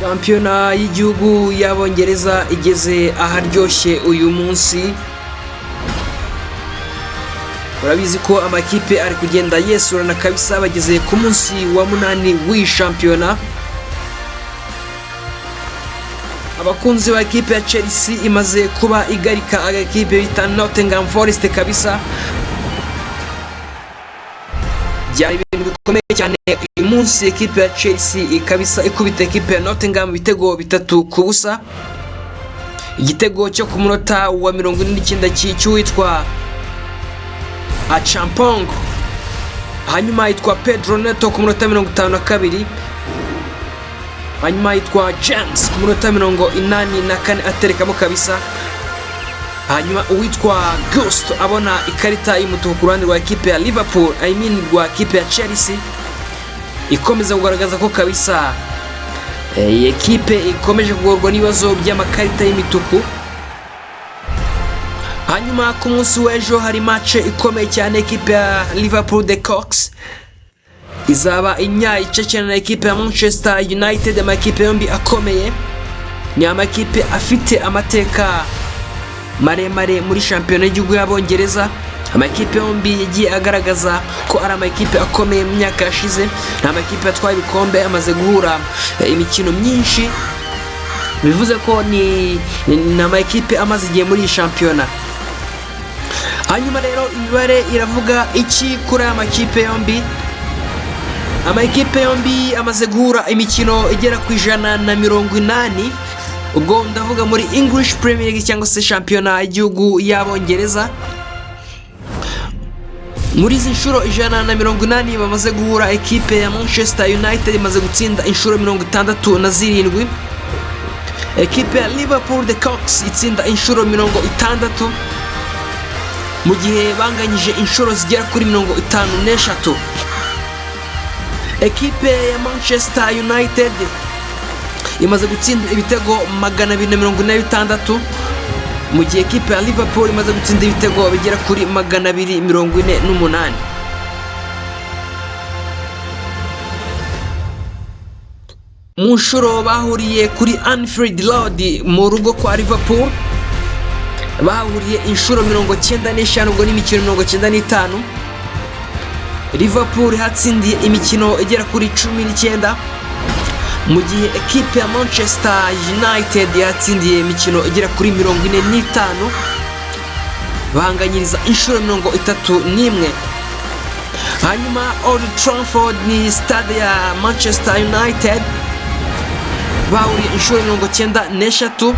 Shampiyona y'igihugu y'Abongereza igeze aharyoshye uyu munsi. Urabizi ko amakipe ari kugenda yesurana kabisa, bageze ku munsi wa 8 w'iyi shampiyona. Abakunzi ba ekipe ya Chelsea imaze kuba igarika agakipe bita Nottingham Forest kabisa. Byari ibintu bikomeye cyane uyu munsi, ekipe ya Chelsea kabisa ikubita ekipe ya Nottingham ibitego 3-0. Igitego cyo ku munota wa 49 cy'uwitwa Achampong, hanyuma yitwa Pedro Neto ku munota 52, hanyuma yitwa James ku munota 84 aterekamo kabisa, hanyuma uwitwa Gusto abona ikarita y'umutuku ku ruhande rwa ekipe ya Liverpool, I mean rwa ekipe ya Chelsea, ikomeza kugaragaza ko kabisa iyi ekipe ikomeje kugorwa n'ibibazo by'amakarita y'imituku. Hanyuma ku munsi w'ejo hari match ikomeye cyane, ekipe ya Liverpool the Kops izaba inyaye icakirana na ekipe ya Manchester United. Amakipe yombi akomeye, ni amakipe afite amateka maremare muri shampiyona y'igihugu y'Abongereza. Amakipe yombi yagiye agaragaza ko ari amakipe akomeye mu myaka yashize, ni amakipe atwaye ibikombe, amaze guhura imikino myinshi, bivuze ko ni amakipe amaze igihe muri iyi shampiyona. Hanyuma rero imibare iravuga iki kuri aya makipe yombi? Amakipe yombi amaze guhura imikino igera ku 180, ubwo ndavuga muri English Premier League cyangwa se shampiyona y'igihugu y'Abongereza. Muri izi nshuro 180 bamaze guhura, ekipe ya Manchester United imaze gutsinda inshuro 67, ekipe ya Liverpool the Kops itsinda inshuro 60, mu gihe banganyije inshuro zigera kuri 53. Ekipe ya Manchester United imaze gutsinda ibitego 246, mu gihe ekipe ya Liverpool imaze gutsinda ibitego bigera kuri 248. Mu nshuro bahuriye kuri Anfield Road mu rugo kwa Liverpool, bahuriye inshuro 95, ubwo n'imikino 95. Liverpool hatsindiye imikino igera kuri 19, mu gihe ekipe ya Manchester United yatsindiye imikino igera kuri 45, banganyiriza inshuro 31. Hanyuma Old Trafford ni stade ya Manchester United, bahuriye inshuro 93,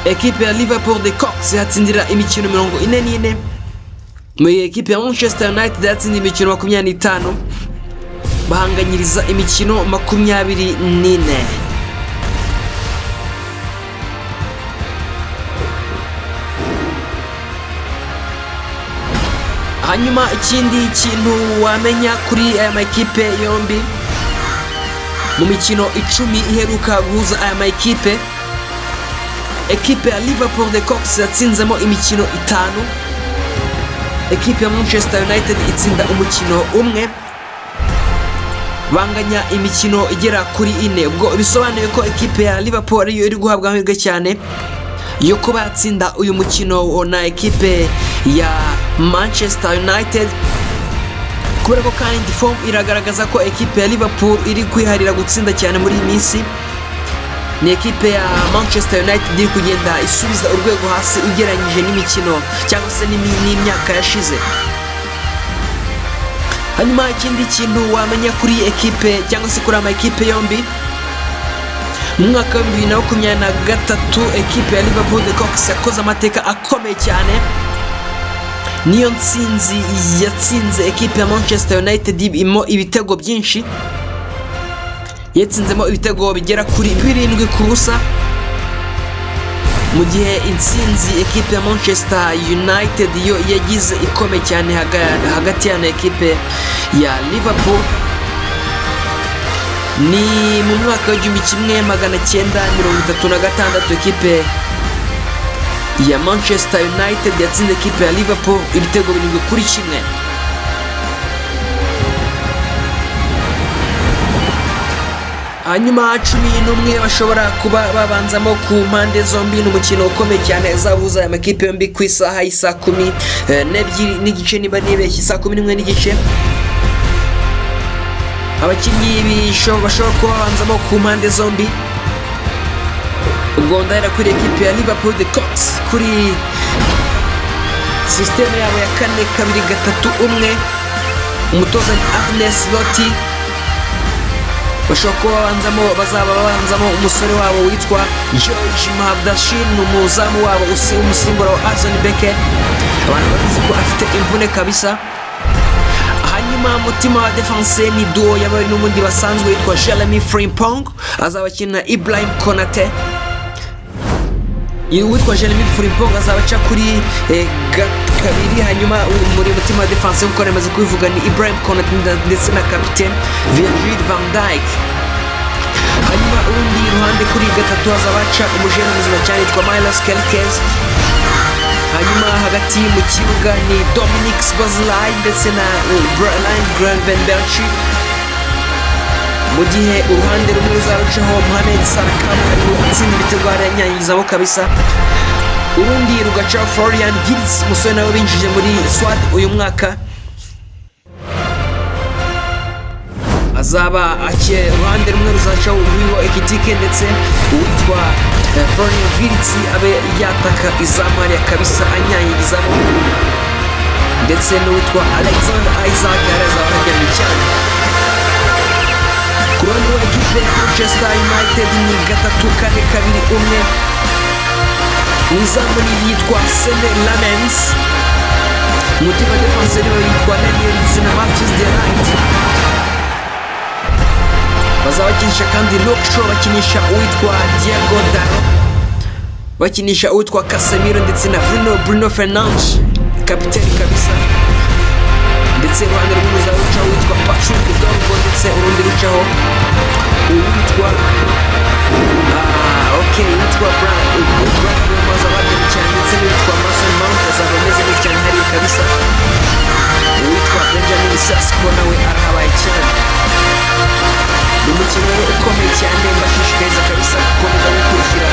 ekipe ya Liverpool the Kops yatsindira imikino 44, mu gihe ekipe ya Manchester United yatsindiye imikino 25, bahanganyiriza imikino 24. Hanyuma ikindi kintu wamenya kuri aya makipe yombi, mu mikino 10 iheruka guhuza aya makipe, ekipe ya Liverpool the Kops yatsinzemo imikino 5, ekipe ya Manchester United itsinda umukino umwe, banganya imikino igera kuri 4. Ubwo bisobanuye ko ekipe ya Liverpool ariyo iri guhabwa amahirwe cyane yo kuba yatsinda uyu mukino na ekipe ya Manchester United, kubera ko kandi form iragaragaza ko ekipe ya Liverpool iri kwiharira gutsinda cyane muri iyi minsi. Ni ekipe ya Manchester United iri kugenda isubiza urwego hasi ugereranyije n'imikino cyangwa se n'imyaka yashize. Hanyuma ikindi kintu wamenya kuri ekipe cyangwa se kuri ama ekipe yombi, mu mwaka wa 2023 ekipe ya Liverpool the Kops yakoze amateka akomeye cyane, niyo ntsinzi yatsinze ekipe ya Manchester United imo ibitego byinshi, yatsinzemo ibitego bigera kuri 7-0, mu gihe intsinzi ekipe ya Manchester United yo yagize ikomeye cyane hagati ya na ekipe ya Liverpool ni mu mwaka wa 1936, ekipe ya Manchester United yatsinze ekipe ya Liverpool ibitego 7-1. Hanyuma 11 bashobora kuba babanzamo ku mpande zombi. Ni umukino ukomeye cyane uzahuza aya makipe yombi ku isaha y'isaa 12:30, niba nibeshye saa 11:30. Abakinnyi bashobora kuba babanzamo ku mpande zombi, ubwo ndahera kuri ekipe ya Liverpool, the Kops, kuri système yabo ya 4-2-3-1. Umutoza ni Arne Slot. Bashobora kuba babanzamo, bazaba babanzamo umusore wabo witwa Giorgi Mamardashvili, ni umuzamu wabo umusimbura wa Alisson Becker, abantu babizi ko afite imvune kabisa. Hanyuma mutima wa defense ni duo y'abari n'ubundi basanzwe, yitwa Jeremy Frimpong azaba akina Ibrahim Konate. Uwitwa Jeremy Frimpong azaba aca kuri kabiri. Hanyuma muri mutima wa defense, nk'uko namaze kubivuga, ni Ibrahim Konate ndetse na capitaine Virgil van Dijk. Hanyuma urundi ruhande kuri gatatu hazaba haca umujene muzima cyane yitwa Milos Kerkez. Hanyuma hagati mu kibuga ni Dominic Szoboszlai ndetse na Ryan Gravenberch, mu gihe uruhande rumwe ruzarucaho Mohamed Salah kabuhariwe atsinda ibitego aranyanyizamo kabisa, urundi rugacaho Florian Wirtz, umusore nawe binjije muri squad uyu mwaka, azaba uruhande rumwe ruzacaho Hugo Ekitike ndetse uwitwa Florian Wirtz abe yataka izamu hariya kabisa anyanyigizamo, ndetse n'uwitwa Alexander Isak yari azaba aryamye cyane. Ku ruhande rwa ekipe ya Manchester United ni 3-4-2-1. Mu izamu ni yitwa Senne Lammens, umutima defense niwe yitwa Leny ndetse na Matthijs de Ligt. Bazaba bakinisha kandi Luke Shaw, bakinisha uwitwa Diogo Dalot, bakinisha uwitwa Casemiro ndetse na Bruno Fernandes, kapiteni kabisa. Ndetse uruhande rumwe ruzaba rucaho uwitwa Patrick Dorgu, ndetse urundi rucaho uwitwa okay, uwitwa Bryan azaba ahagarariye cyane, ndetse n'uwitwa Mason Mount azaba ameze neza cyane hariya kabisa. Uwitwa Benjamin Sesko nawe arahabaye cyane. Ni umukino rero ukomeye cyane, mbashishikariza kabisa gukomeza gukurikira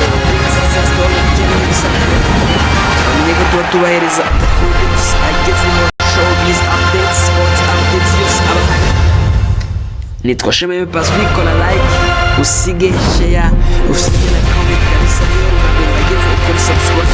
updates za story nk'ibisanzwe. Bamenye ko tuba tubahereza amakuru yose agezweho, showbiz updates, sports updates yose aba ahari. Nitwa Shema Pacifique. Kora like, usige share, usige na comment kabisa. Niba ari ubwa mbere uhageze, ukore subscribe.